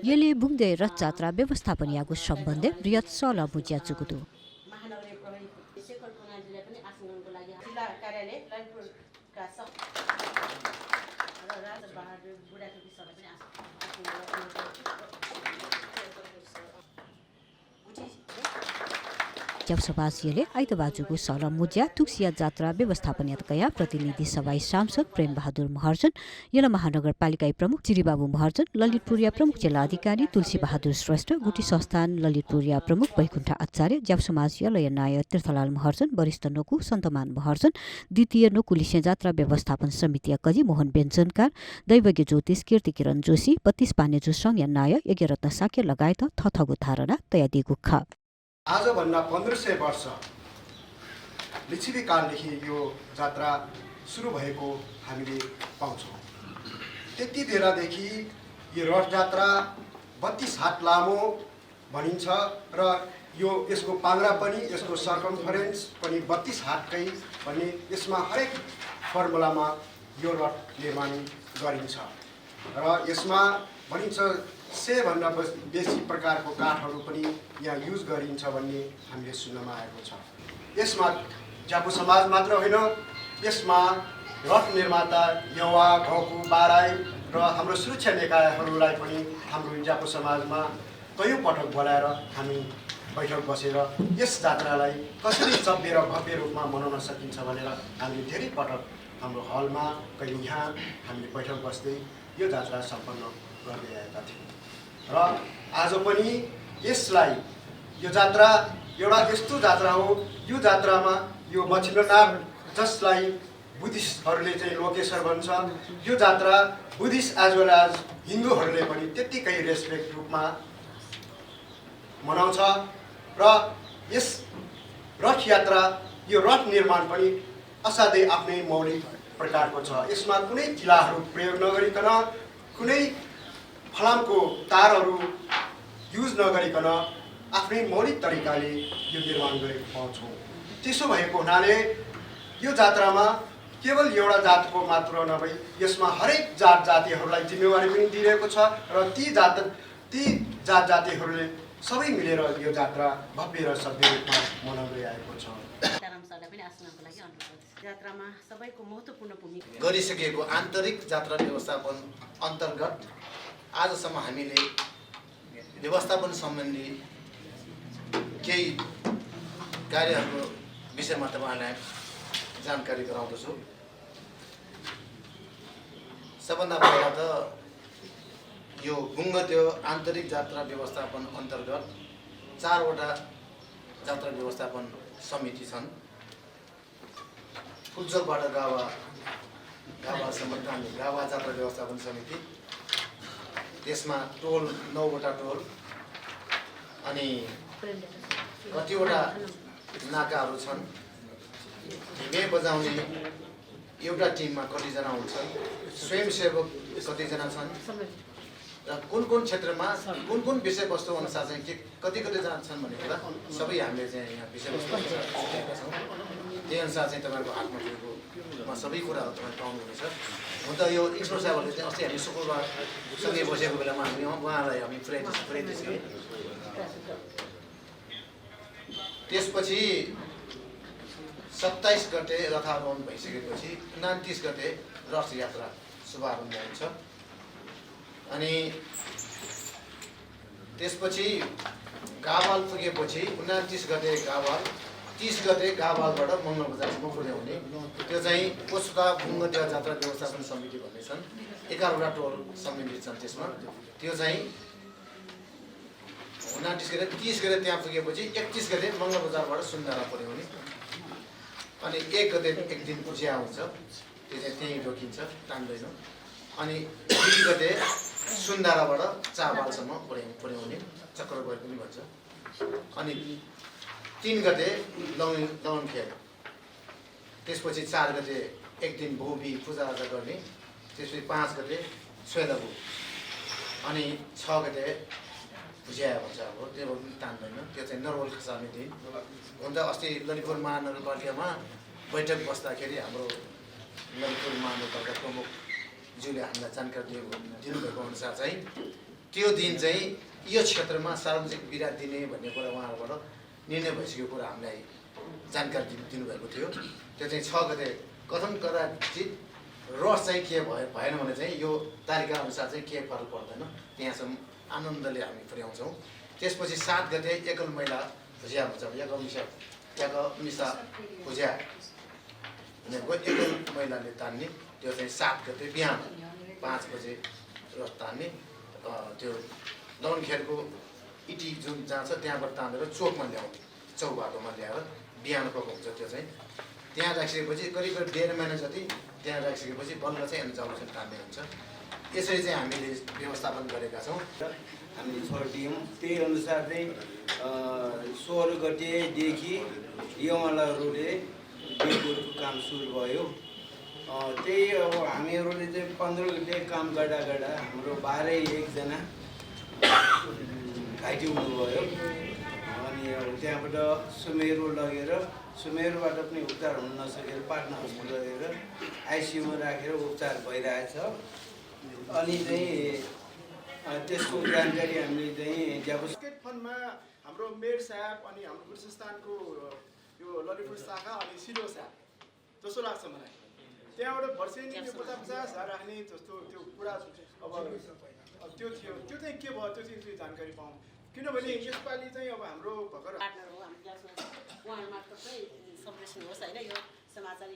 येले बुङ्दे रथ जात्रा व्यवस्थापन यागु सम्बन्ध बृहत सल बुझ्या चुकुदु महानगरीय प्रहरी शेखर कुनाजीले पनि आसननको लागि जिल्ला कार्यालय ललितपुरका बहादुर बुढाथोकी सरले पनि जबसभासियले आइतबाजुको सल मुज्या तुक्सिया जात्रा व्यवस्थापन यातकया प्रतिनिधि सभा सांसद प्रेम बहादुर महर्जन यला महानगरपालिका प्रमुख चिरीबाबु महर्जन ललितपुरिया प्रमुख जिल्ला अधिकारी तुलसी बहादुर श्रेष्ठ गुटी संस्थान ललितपुरिया प्रमुख वैकुण्ठ आचार्य जबसमाज यलय नाय तीर्थलाल महर्जन वरिष्ठ नोकु सन्तमान महर्जन द्वितीय नोकु लिसे जात्रा व्यवस्थापन समिति कजी मोहन व्यञ्जनकार दैवज्ञ ज्योतिष कीर्ति किरण जोशी 32 पानेजु संज्ञा नाय यज्ञरत्न साक्य लगायत थथगु धारणा तयादिगु ख आजभन्दा 1500 वर्ष लिच्छवी कालदेखि यो जात्रा सुरु भएको हामीले पाउँछौँ। त्यति बेलादेखि यो रथ जात्रा 32 हात लामो भनिन्छ र यसको पाङ्ग्रा पनि यसको सर्कमफरेन्स पनि 32 हातकै भन्ने यसमा हरेक फर्मुलामा यो रथ निर्माण गरिन्छ र यसमा भनिन्छ 100 भन्दा बेसी प्रकारको काठहरू पनि यहाँ युज गरिन्छ भन्ने हामीले सुन्नमा आएको छ। यसमा जापु समाज मात्र होइन, यसमा रथ निर्माता युवा गाउँको बाराई र हाम्रो सुरक्षा निकायहरूलाई पनि हाम्रो जापु समाजमा कयौं पटक बोलाएर हामी बैठक बसेर यस जात्रालाई कसरी सभ्य र भव्य रूपमा मनाउन सकिन्छ भनेर हामीले धेरै पटक हाम्रो हलमा कहिले यहाँ हामीले बैठक बस्दै यो जात्रा सम्पन्न गर्दै आएका थियौँ र आज पनि यसलाई यो जात्रा एउटा यस्तो जात्रा हो, यो जात्रामा यो मच्छिन्द्रनाथ जसलाई बुद्धिस्टहरूले चाहिँ लोकेश्वर भन्छ, यो जात्रा बुद्धिस्ट एज वेल एज हिन्दूहरूले पनि त्यत्तिकै रेस्पेक्ट रूपमा मनाउँछ र यस रथ यात्रा यो रथ निर्माण पनि असाध्यै आफ्नै मौलिक प्रकारको छ। यसमा कुनै किलाहरू प्रयोग नगरिकन कुनै फलामको तारहरू युज नगरिकन आफ्नै मौलिक तरिकाले यो निर्माण गरेको पाउँछौँ। त्यसो भएको हुनाले यो जात्रामा केवल एउटा जातको मात्र नभई यसमा हरेक जात जातिहरूलाई जिम्मेवारी पनि दिइरहेको छ र ती जात जातिहरूले सबै मिलेर यो जात्रा भव्य र सभ्य रूपमा मनाउँदै आएको छ। जात्रामा सबैको महत्त्वपूर्ण भूमिका गरिसकेको आन्तरिक जात्रा व्यवस्थापन अन्तर्गत आजसम्म हामीले व्यवस्थापन सम्बन्धी केही कार्यहरूको विषयमा तपाईँहरूलाई जानकारी गराउँदछु। सबभन्दा पहिला त यो गुङ्गत्यो आन्तरिक जात्रा व्यवस्थापन अन्तर्गत 4 वटा जात्रा व्यवस्थापन समिति छन्। उज्जलबाट गावासम्म गावा जात्रा व्यवस्थापन समिति, त्यसमा टोल 9 वटा टोल अनि कतिवटा नाकाहरू छन्। ढिमे बजाउने एउटा टिममा कतिजना हुन्छन्, स्वयंसेवक कतिजना छन् र कुन क्षेत्रमा कुन विषयवस्तु अनुसार चाहिँ के कतिजना छन् भन्ने कुरा सबै हामीले चाहिँ यहाँ विषयवस्तु दिएका छौँ। त्यही अनुसार चाहिँ तपाईँहरूको हातमा दिएकोमा सबै कुराहरू तपाईँ पाउनुहुनेछ। हुन त यो इन्स्पेक्टर साहबहरूले चाहिँ अस्ति हामी शुक्रबार सँगै बसेको बेलामा हामी उहाँलाई हामी पुर्याइदिन्छौँ। त्यसपछि 27 गते रथारोहण भइसकेपछि 29 गते रथ यात्रा शुभारम्भ हुन्छ अनि त्यसपछि गावाल पुगेपछि 29 गते गावाल, 30 गते गावालबाट मङ्गल बजारसम्म पुर्याउने। त्यो चाहिँ कोसुका गुङ्गत्यो जात्रा व्यवस्थापन समिति भन्ने छन्, 11 वटा टोल सम्मिलित छन् त्यसमा। त्यो चाहिँ 29 गते 30 गते त्यहाँ पुगेपछि 31 गते मङ्गल बजारबाट सुन्दारा पुर्याउने अनि 1 गते एक दिन पूजा हुन्छ, त्यो चाहिँ त्यहीँ रोकिन्छ, टान्दैन। अनि 2 गते सुन्दाराबाट चाबालसम्म पुर्याउने, चक्रगढ पनि भन्छ। अनि 3 गते लौन खेल, त्यसपछि 4 गते एक दिन भोबी पूजाआजा गर्ने, त्यसपछि 5 गते स्वेदभू अनि 6 गते भुजिया भन्छ। अब त्यो पनि तान्दैन, त्यो चाहिँ नर्वल खसाउने दिन हुन्छ। अस्ति ललितपुर महानगरपालिकामा बैठक बस्दाखेरि हाम्रो ललितपुर महानगरपालिका प्रमुखज्यूले हामीलाई जानकारी दिनुभएको अनुसार चाहिँ त्यो दिन चाहिँ यो क्षेत्रमा सार्वजनिक बिदा दिने भन्ने कुरा उहाँहरूबाट निर्णय भइसकेको कुरा हामीलाई जानकारी दिनुभएको थियो। त्यो चाहिँ 6 गते कथन कदाचित रस चाहिँ के भएन भने चाहिँ यो तालिका अनुसार चाहिँ के फरक पर्दैन, त्यहाँसम्म आनन्दले हामी पुर्याउँछौँ। त्यसपछि 7 गते एकल महिला भुजिया हुन्छ, एकमिसा भुजिया भनेको एकल महिलाले तान्ने, त्यो चाहिँ 7 गते बिहान 5 बजे रस तान्ने, त्यो दौनखेलको इटी जुन जहाँ छ त्यहाँबाट तानेर चोकमा ल्याउने, चौबाटोमा ल्याएर बिहान पकाउँछ। त्यो चाहिँ त्यहाँ राखिसकेपछि करिब 1.5 महिना जति त्यहाँ राखिसकेपछि बल्ल चाहिँ अनि जबसम्म तान्ने हुन्छ। यसरी चाहिँ हामीले व्यवस्थापन गरेका छौँ। हामी छोडियौँ। त्यही अनुसार चाहिँ 16 गतेदेखि यमलाहरूले बिलको काम सुरु भयो। त्यही अब हामीहरूले चाहिँ 15 गते काम गर्दा हाम्रो 12 जना घाइते हुनुभयो। अनि अब त्यहाँबाट सुमेरु लगेर सुमेरुबाट पनि उपचार हुन नसकेर पाटना हस्पिटल लगेर आइसियुमा राखेर उपचार भइरहेछ। अनि चाहिँ त्यसको जानकारी हामीले चाहिँ स्टेट फन्डमा हाम्रो मेयर साहब अनि हाम्रो गुरुस्थानको यो ललितपुर शाखा अनि सिलो साहब जस्तो लाग्छ मलाई। त्यहाँबाट वर्षेनी त्यो 50,000 राख्ने जस्तो त्यो कुरा अब त्यो थियो, त्यो चाहिँ के भयो, त्यो चाहिँ जानकारी पाऊँ। किनभने यसपालि चाहिँ अब हाम्रो भर्खर पार्टनर हो हामी जसमा उहाँ मार्फत चाहिँ सम्प्रेषण होस् होइन। यो समाचार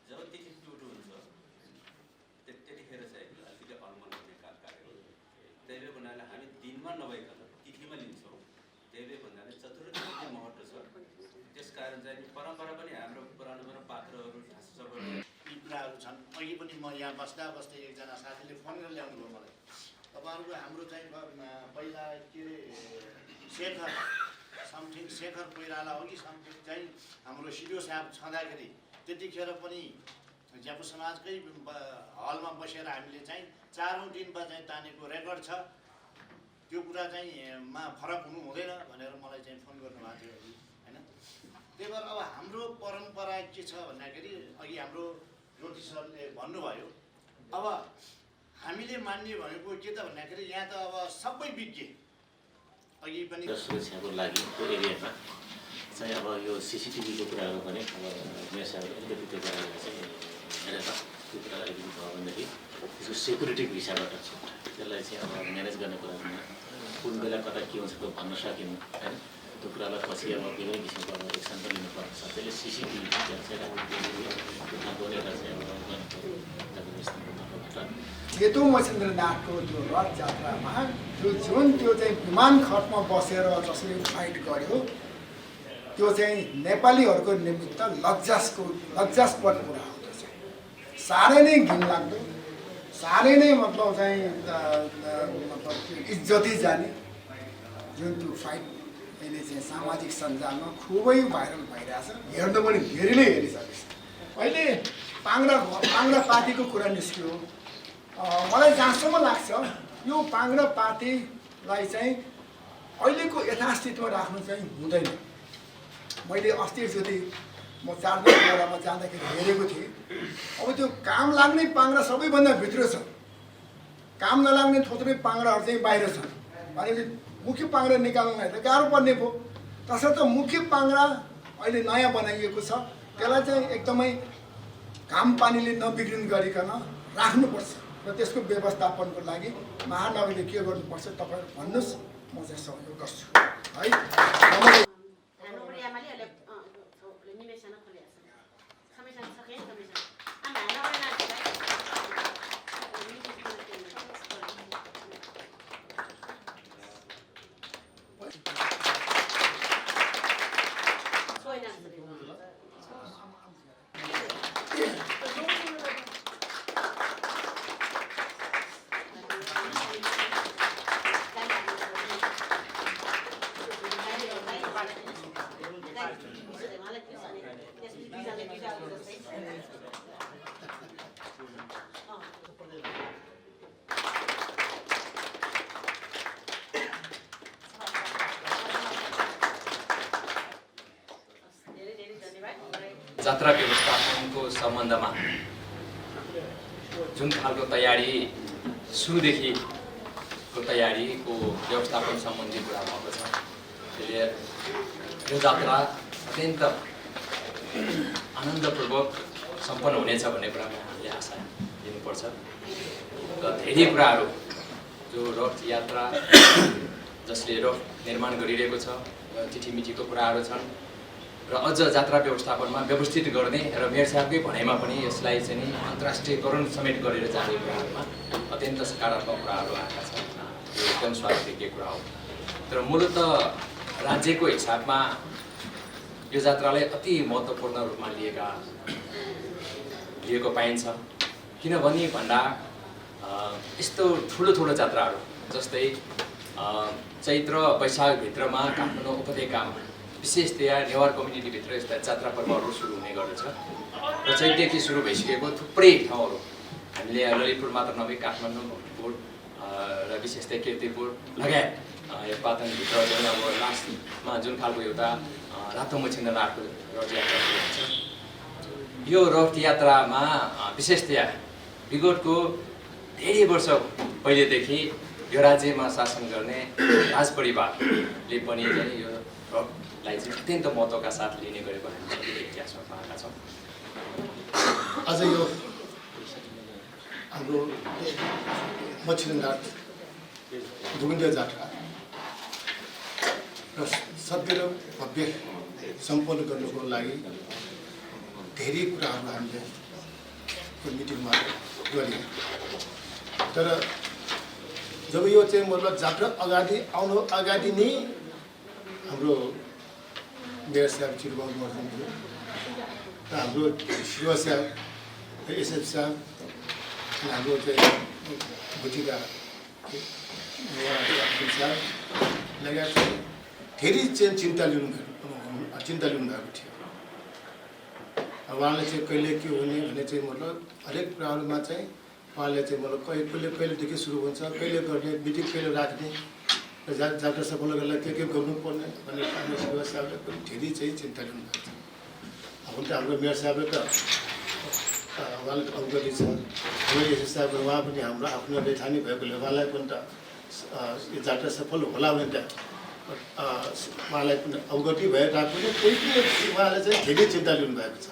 जब तिथि टुटु हुन्छ त्यतिखेर चाहिँ अलिकति अनुमान गर्ने कार्य हो। त्यसले भन्नाले हामी दिनमा नभइकन तिथिमा लिन्छौँ। त्यसले भन्नाले चतुर्थीको महत्त्व छ। त्यसकारण चाहिँ परम्परा पनि हाम्रो पुरानो पात्रहरू सबै यी कुराहरू छन्। अघि पनि म यहाँ बस्दा एकजना साथीले फोन गरेर ल्याउनु भयो मलाई, तपाईँहरूको हाम्रो चाहिँ पहिला के अरे शेखर कोइराला हो कि समथिङ चाहिँ हाम्रो सिडिओ साहब छँदाखेरि त्यतिखेर पनि ज्यापु समाजकै हलमा बसेर हामीले चाहिँ 4औं दिनमा चाहिँ तानेको रेकर्ड छ। त्यो कुरा चाहिँ फरक हुनु हुँदैन भनेर मलाई चाहिँ फोन गर्नुभएको थियो होइन। त्यही भएर अब हाम्रो परम्परा के छ भन्दाखेरि अघि हाम्रो ज्योति सरले भन्नुभयो, अब हामीले मान्ने भनेको के त भन्दाखेरि यहाँ त अब सबै विज्ञ अघि पनि सुरक्षाको लागि त्यो एरियामा चाहिँ अब यो सिसिटिभीको कुराहरू पनि अब मेयर साहबले अलिकति त्यो कुराहरू चाहिँ हेरेर त्यो कुरा अलिकति भयो भनेदेखि त्यसको सेक्युरिटीको हिसाबबाट त्यसलाई चाहिँ अब म्यानेज गर्ने कुरामा कुन बेला कता के हुन्छ त्यो भन्न सकिन्न होइन। त्यो कुरालाई पछि अब विभिन्न किसिमको अब एक्सन पनि लिनुपर्छ। त्यसले सिसिटिभी चाहिँ सेतु महेन्द्रनाथको त्यो रथ जात्रामा जुन त्यो चाहिँ विमान खटमा बसेर जसले फाइट गर्यो त्यो चाहिँ नेपालीहरूको निमित्त लज्जास्पद कुरा हो। त्यो चाहिँ साह्रै नै घिनलाग्दो, साह्रै नै मतलब चाहिँ मतलब इज्जती जाने जुन त्यो फाइट अहिले चाहिँ सामाजिक सञ्जालमा खुबै भाइरल भइरहेछ। हेर्नु पनि धेरै नै हेरिसकेछ। अहिले पाङ्ग्रा पार्टीको कुरा निस्क्यो। मलाई जहाँसम्म लाग्छ यो पाङ्ग्रा पार्टीलाई चाहिँ अहिलेको यथास्थितिमा राख्नु चाहिँ हुँदैन। मैले अस्ति जति म 4 दिनमा जाँदाखेरि हेरेको थिएँ। अब त्यो काम लाग्ने पाङ्ग्रा सबैभन्दा भित्र छ, काम नलाग्ने थोत्रै पाङ्ग्राहरू चाहिँ बाहिर छन्। भनेपछि मुख्य पाङ्ग्रा निकाल्नलाई त गाह्रो पर्ने भयो। तसर्थ मुख्य पाङ्ग्रा अहिले नयाँ बनाइएको छ, त्यसलाई चाहिँ एकदमै घाम पानीले नबिग्रिनु गरिकन राख्नुपर्छ र त्यसको व्यवस्थापनको लागि महानगरले के गर्नुपर्छ तपाईँहरू भन्नुहोस्, म चाहिँ सहयोग गर्छु है। हाम्रो उडियामाले अहिले निवेशन खोलेको छ। कमिसन सके कमिसन हामी जात्रा व्यवस्थापनको सम्बन्धमा जुन खालको तयारी सुरुदेखि को तयारीको व्यवस्थापन सम्बन्धी कुरा भएको छ। त्यसले यो जात्रा अत्यन्त आनन्दपूर्वक सम्पन्न हुनेछ भन्ने कुरामा हामीले आशा दिनुपर्छ र धेरै कुराहरू जो रथ यात्रा जसले रथ निर्माण गरिरहेको छ र चिठीमिठीको कुराहरू छन् र अझ जात्रा व्यवस्थापनमा व्यवस्थित गर्ने र मेयर साहबकै भनाइमा पनि यसलाई चाहिँ नि अन्तर्राष्ट्रियकरण समेत गरेर जाने कुराहरूमा अत्यन्त सकारात्मक कुराहरू आएका छन्। यो एकदम स्वागतयोग्य कुरा हो। तर मूलत राज्यको हिसाबमा यो जात्रालाई अति महत्त्वपूर्ण रूपमा लिएको पाइन्छ। किनभने भन्दा यस्तो ठुलो जात्राहरू जस्तै चैत्र वैशाखभित्रमा काठमाडौँ उपत्यकामा विशेषतया नेवार कम्युनिटीभित्र यस्ता जात्रा पर्वहरू सुरु हुने गर्दछ र चैतदेखि सुरु भइसकेको थुप्रै ठाउँहरू हामीले ललितपुर मात्र नभई काठमाडौँ, भक्तपुर र विशेषतया कीर्तिपुर लगायत यो पाटनभित्र जुन अब लास्टमा जुन खालको एउटा रातो मछिन्द्रनाथको रथ यात्रा हुन्छ, यो रथ यात्रामा विशेषतया विगतको धेरै वर्ष पहिलेदेखि यो राज्यमा शासन गर्ने राज परिवारले पनि यो रथलाई चाहिँ अत्यन्त महत्त्वका साथ लिने गरेको हामी सबैले इतिहासमा पाएका छौँ। आज यो हाम्रो मछिन्द्रनाथ दुगुन्डे जात्रा र सभ्य र भव्य सम्पन्न गर्नुको लागि धेरै कुराहरू हामीले मिटिङमा गरियो। तर जब यो चाहिँ मतलब जात्रा आउनु अगाडि नै हाम्रो मेयर साहब चिरबाबु महर्जन थियो र हाम्रो शिव साहब एसएफ साहब हाम्रो चाहिँ भुटिका साहब लगायत धेरै चाहिँ चिन्ता लिनुभएको थियो। उहाँले चाहिँ कहिले के हुने भन्ने चाहिँ मतलब हरेक कुराहरूमा चाहिँ उहाँले चाहिँ मतलब कहिलेदेखि सुरु हुन्छ, कहिले गर्ने, मिटिङ कहिले राख्ने, जात्रा सफल गर्नलाई के गर्नुपर्ने भन्ने हाम्रो शिव साहबले पनि धेरै चाहिँ चिन्ता लिनुभएको छ। हुन त हाम्रो मेयर साहबले त उहाँले अवगति छ, हाम्रो एसएस साहब उहाँ पनि हाम्रो आफ्नो रेठानी भएकोले उहाँलाई पनि त यो जात्रा सफल होला भने त उहाँलाई पनि अवगति भए तापनि उहाँले चाहिँ धेरै चिन्ता लिनुभएको छ।